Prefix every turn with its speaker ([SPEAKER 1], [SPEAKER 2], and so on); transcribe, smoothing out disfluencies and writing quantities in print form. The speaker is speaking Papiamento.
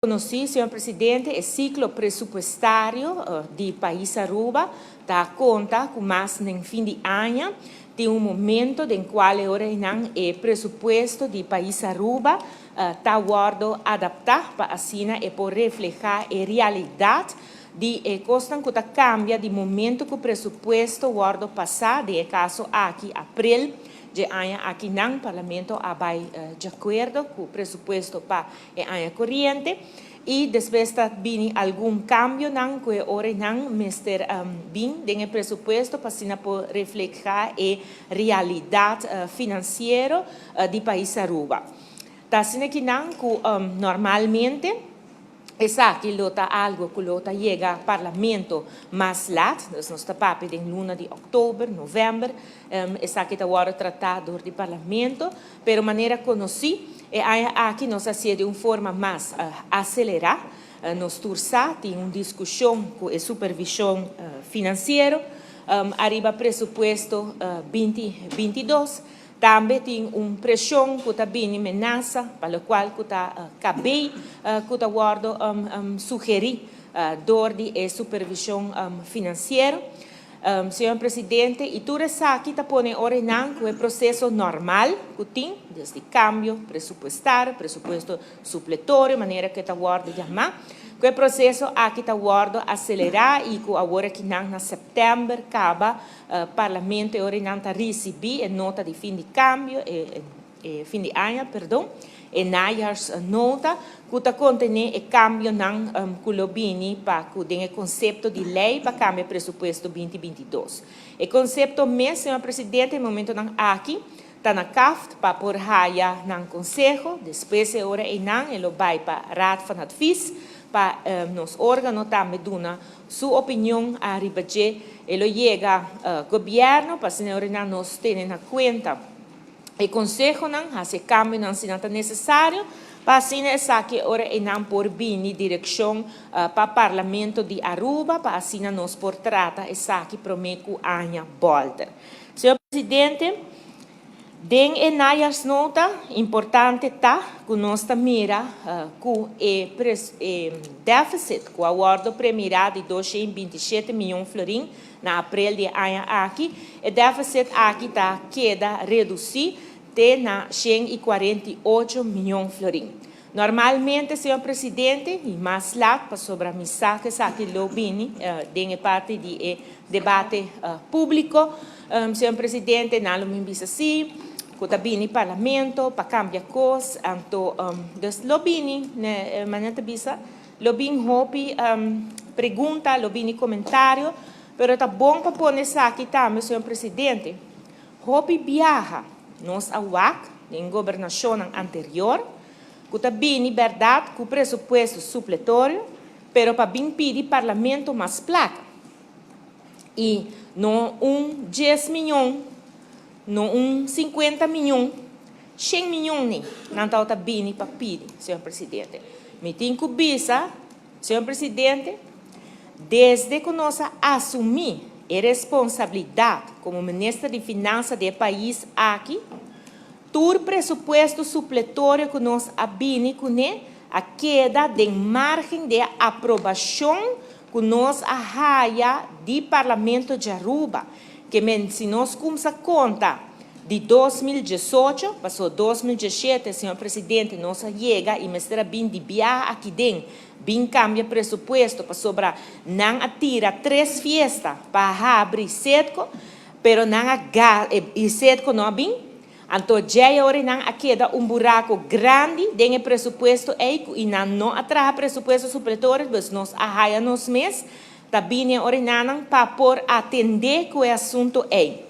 [SPEAKER 1] Conoci, señor Presidente, e ciclo presupuestario di pais Aruba ta conta cu mas den fin di aña tin un momento den cual e ora nan e presupuesto di pais Aruba ta wordo adapta pa asina e por refleha e realidad di e cosnan cu ta cambia di momento cu presupuesto wordo pasa, den e caso aki april di aña aki nan Parlamento a bay di acuerdo cu presupuesto pa e aña coriente y despues ta bini algun cambionan cu e ora nan mester bin den e presupuesto pa asina por refleha e realidad financiero di pais Aruba. Ta asina cu nan cu normalmente esaki lo ta algo cu lo ta yega Parlamento mas laat, dus nos ta papia den luna di october, november, esaki ta wordo trata door di Parlamento, pero manera conoci, e aña aki nos a haci di un forma mas acelera. Nos tur sa tin un discusion cu e supervision financiero ariba presupuesto 2022. Tambe tin un presion cu ta bini menasa, pa locual cu ta KB cu ta wordo sugeri door di e supervision financiero. Señor Presidente, y tur esaki ta pone ora nan cu e proceso normal cu tin, desde cambio presupuestario, presupuesto supletorio, manera cu ta wordo yama, cu e proceso aki ta wordo acelera y cu awor aki nan na september caba Parlamento e ora nan ta ricibi e nota di fin di cambio, e fin di aña, perdon, e najaarsnota, cu ta contene e cambionan cu lo bini pa cu den e concepto di ley pa cambia presupuesto 2022. E concepto mes, señor Presidente, e momentonan aki, ta na CAFT pa por haya nan conseho, despues e ora einan e lo bay pa Raad van Advies, pa nos organo tambe duna su opinion ariba dje, e lo yega gobierno, pa asina ora nan nos tene na cuenta e consehonan, haci e cambionan si nan ta necesario, pa asina esaki ora einan por bini direccion pa Parlamento di Aruba, pa asina nos por trata esaki prome cu aña bolter. Señor Presidente, den e najaarsnota importante ta cu nos ta mira cu e deficit cu a wordo premira di 227 miyon florin na april di aña aki, e deficit aki ta keda reduci te na 148 miyon florin. Normalmente, señor Presidente, y mas laat pasobra mi sa cu esaki lo bini den e parti di e debate publico, señor Presidente, nan lo mi bisa si, cu ta bini Parlamento pa cambia cos, anto, dus lo bini, ne, manera ta bisa, lo bin hopi pregunta, lo bini comentario, pero ta bon pa pone esaki tambe, señor Presidente. Hopi biaha nos a wak den gobernacionnan anterior, cu ta bini berdad cu presupuesto supletorio, pero pa bin pidi Parlamento mas placa. Y no un 10 miyon, no un 50 miyon, 100 miyon ni, nan ta bini pa pidi, señor Presidente. Mi tin cu bisa, señor Presidente, desde cu nos a asumi e responsabilidad como Minister di Finansa di e pais aki, tur presupuesto supletorio cu nos a bini cune a keda den margen di aprobacion cu nos a haya di Parlamento di Aruba, kiermen si nos cuminsa conta di 2018, paso 2017, señor Presidente, nos a yega y mester a bin di biaha aki den, bin cambia presupuesto, pasobra nan a tira tres fiesta pa habri Setco, pero nan a y Setco no a bin. Anto djei ora nan a keda un buraco grandi den e presupuesto ei y nan no a traha presupuesto supletorio, pues nos a haya nos mes, ta bini ora nan pa por atende cu e asunto ei.